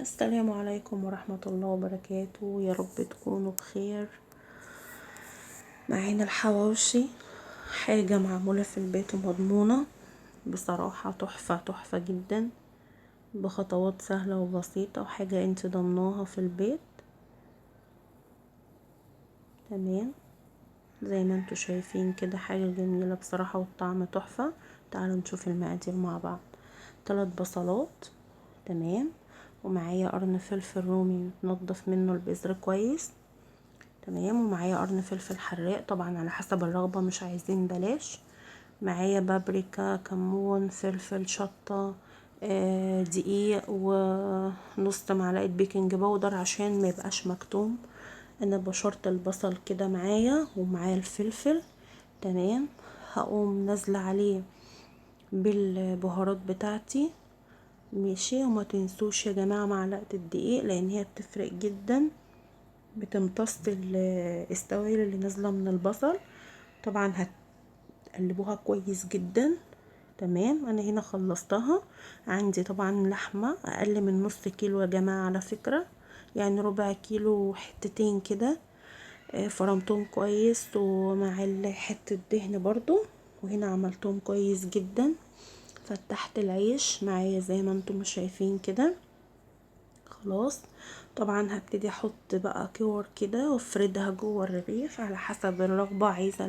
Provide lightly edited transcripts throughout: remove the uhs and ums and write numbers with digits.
السلام عليكم ورحمة الله وبركاته. يا رب تكونوا بخير. معانا الحواوشي، حاجة معمولة في البيت ومضمونة، بصراحة تحفة تحفة جدا، بخطوات سهلة وبسيطة، وحاجة انت ضمناها في البيت. تمام زي ما انتوا شايفين كده، حاجة جميلة بصراحة والطعم تحفة. تعالوا نشوف المقادير مع بعض. 3 بصلات، تمام، ومعايا قرن فلفل رومي متنضف منه البذر كويس، تمام، ومعايا قرن فلفل حراق طبعا على حسب الرغبة، مش عايزين بلاش. معايا بابريكا، كمون، فلفل، شطة، دقيق، ونص معلقة baking powder عشان ما يبقاش مكتوم. انا بشرت البصل كده معايا ومعايا الفلفل، تمام. هقوم نازلة عليه بالبهارات بتاعتي، ماشي. وما تنسوش يا جماعة معلقة الدقيق لان هي بتفرق جدا، بتمتص السوائل اللي نازلة من البصل. طبعا هتقلبوها كويس جدا، تمام. انا هنا خلصتها. عندي طبعا لحمة اقل من نص كيلو يا جماعة على فكرة، يعني ربع كيلو حتتين كده، فرمتهم كويس ومع حتة دهن برضو، وهنا عملتهم كويس جدا. فتحت العيش معايا زي ما انتم شايفين كده، خلاص. طبعا هبتدي احط بقى كور كده وافردها جوه الرغيف على حسب الرغبة. عايزة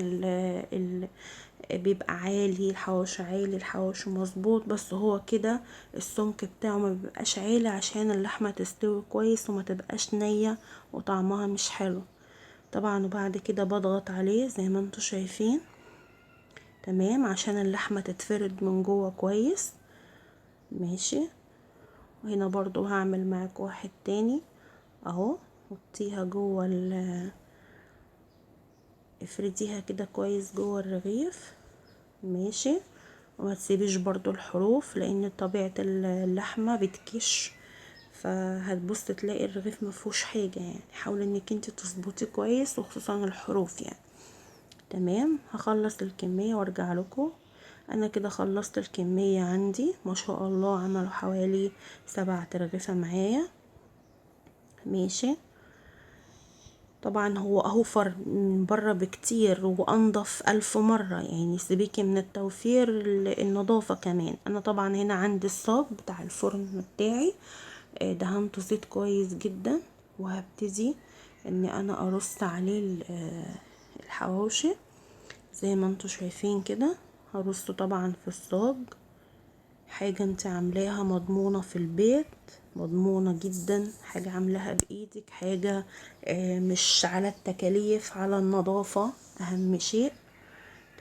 بيبقى عالي الحواوشي، عالي الحواوشي مظبوط، بس هو كده السمك بتاعه ما بيبقاش عالي عشان اللحمة تستوي كويس وما تبقاش نية وطعمها مش حلو طبعا. وبعد كده بضغط عليه زي ما انتم شايفين، تمام، عشان اللحمة تتفرد من جوه كويس، ماشي. وهنا برضو هعمل معاك واحد تاني اهو، حطيها جوه افرديها كده كويس جوه الرغيف، ماشي. وما تسيبيش برضو الحروف لان طبيعة اللحمة بتكش، فهتبص تلاقي الرغيف ما فيهوش حاجة يعني. حاولي انك انت تظبطي كويس وخصوصا الحروف يعني، تمام. هخلص الكمية وارجع لكم. انا كده خلصت الكمية عندي ما شاء الله، عملوا حوالي 7 ترغيفة معايا، ماشي. طبعا هو اوفر من بره بكتير وانضف 1000 مرة يعني، سيبيكي من التوفير، النظافة كمان. انا طبعا هنا عندي الصاج بتاع الفرن بتاعي، دهنته زيت كويس جدا، وهبتدي ان انا ارص عليه الحواوشي زي ما انتوا شايفين كده. هرصه طبعا في الصاج، حاجة انت عاملاها مضمونة في البيت، مضمونة جدا، حاجة عاملاها بايدك، حاجة مش على التكاليف، على النظافة اهم شيء،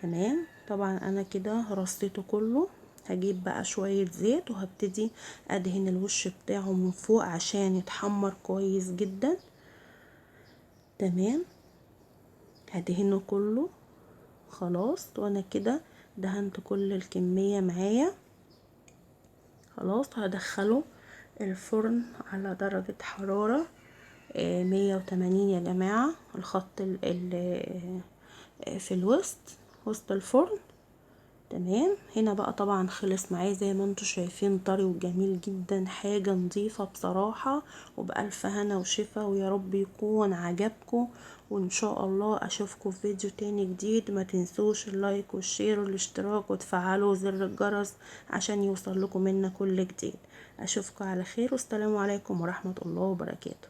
تمام. طبعا انا كده رصيته كله. هجيب بقى شوية زيت وهبتدي ادهن الوش بتاعه من فوق عشان يتحمر كويس جدا، تمام. هدهنه كله خلاص، وانا كده دهنت كل الكمية معايا خلاص. هدخله الفرن على درجة حرارة 180 يا جماعة، الخط في الوسط، وسط الفرن، تمام. هنا بقى طبعا خلص معايا زي ما انتم شايفين، طري وجميل جدا، حاجة نظيفة بصراحة، وبألف هنا وشفا، ويا رب يكون عجبكم، وان شاء الله اشوفكم في فيديو تاني جديد. ما تنسوش ال like وال share والاشتراك، وتفعلوا زر الجرس عشان يوصل لكم منا كل جديد. اشوفكم على خير، والسلام عليكم ورحمة الله وبركاته.